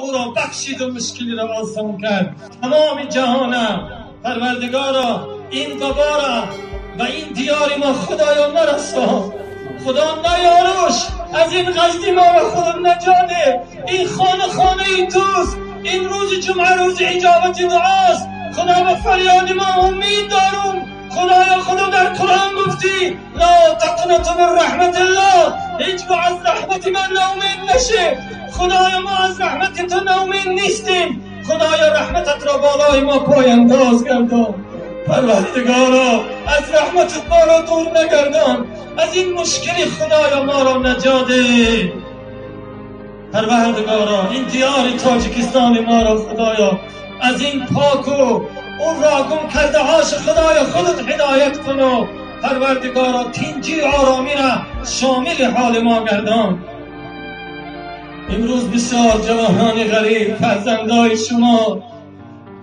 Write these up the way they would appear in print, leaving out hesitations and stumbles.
او را بخشید و مشکلی را آسان کرد. تمام جهانم پروردگارا این وبا را و این دیار ما خدایا نرسان، خدا نیاروش از این قصدی ما را خدا نجاده. این خانه خانه ای توست، این روز جمعه روز اجابت دعاست. خدا به فریاد ما امید دارم. خدایا خدا در قرآن گفتی لا تقنطوا من رحمت الله، هیچگاه از رحمت من ناامید نشه. خدایا ما از رحمت تو ناامید نیستیم. خدایا رحمتت را بالای ما پاینداز گردان. پروردگارا از رحمتت ما را دور نگردان، از این مشکلی خدایا ما را نجات ده. پروردگارا این دیار تاجیکستان ما را خدایا از این پاک و اون را گم کرده هاش خدایا خودت هدایت کن و پروردگارا تینجی آرامی را شامل حال ما گردان. امروز بسیار جوانان غریب، فرزندای شما،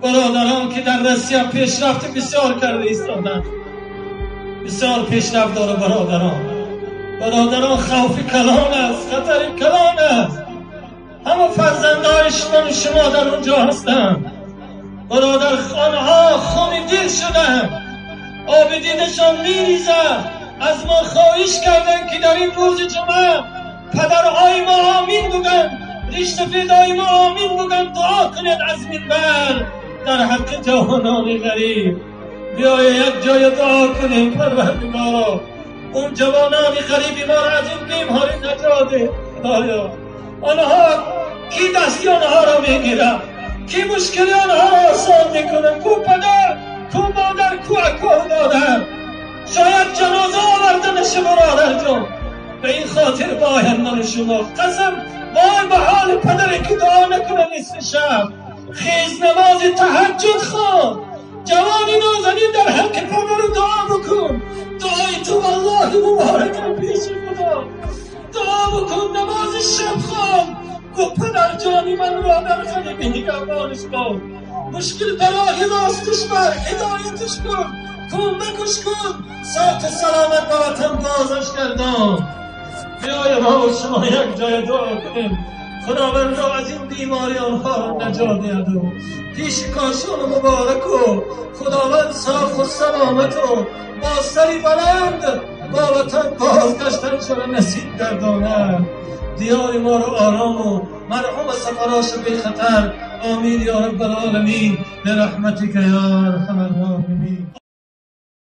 برادران که در روسیه پیشرفت بسیار کرده ایستادند، بسیار پیشرفت داره برادران. برادران خوف کلان است، خطر کلان است. همه فرزندای شما در اونجا هستند. برادر خانه خون دل شدند، آب دیدشان میریزد. از ما خواهش کردند که در این روز جمعه پدرهای ما آمین بگن، ریش سفیدهای ما آمین بگن، دعا کنید از منبر در حق جوانان غریب. بیای یک جای دعا کنیم پروردگارا اون جوانان غریبی ما را از این بیماری نجات ده. خدایا آنها کی دستی آنها را میگیره، کی مشکلی آنها را آسان میکنه؟ کو پدر، کو مادر، کو اکا دادر. شاید جنازه آورده نشه برادر جان. به این خاطر باید من شما قسم وای به حال پدری که دعا نکنه نصف شب، خیز نماز تهجد خوان. جوانی نازنین در حق پدر دعا بکن. دعای تو والله مبارک پیش خدا. دعا بکن، نماز شب خوان. گو پدر جانی من را در غریبی نگهبانش کن، مشکل به راه راستش بر، هدایتش کن، کمکش کن، ساعت سلامت به وطن بازش گردان. بیای ما و شما یک جای دعا کنیم خداوند را از این بیماری آنها را نجات دهد و پیش کاشان مبارک و خداوند صاف و سلامت و با سری بلند با وطن بازگشتن را نصیب گرداند. دیار ما را آرام و مرحوم سفراش بی خطر. آمین یا رب العالمین برحمتک یا ارحم الراحمین.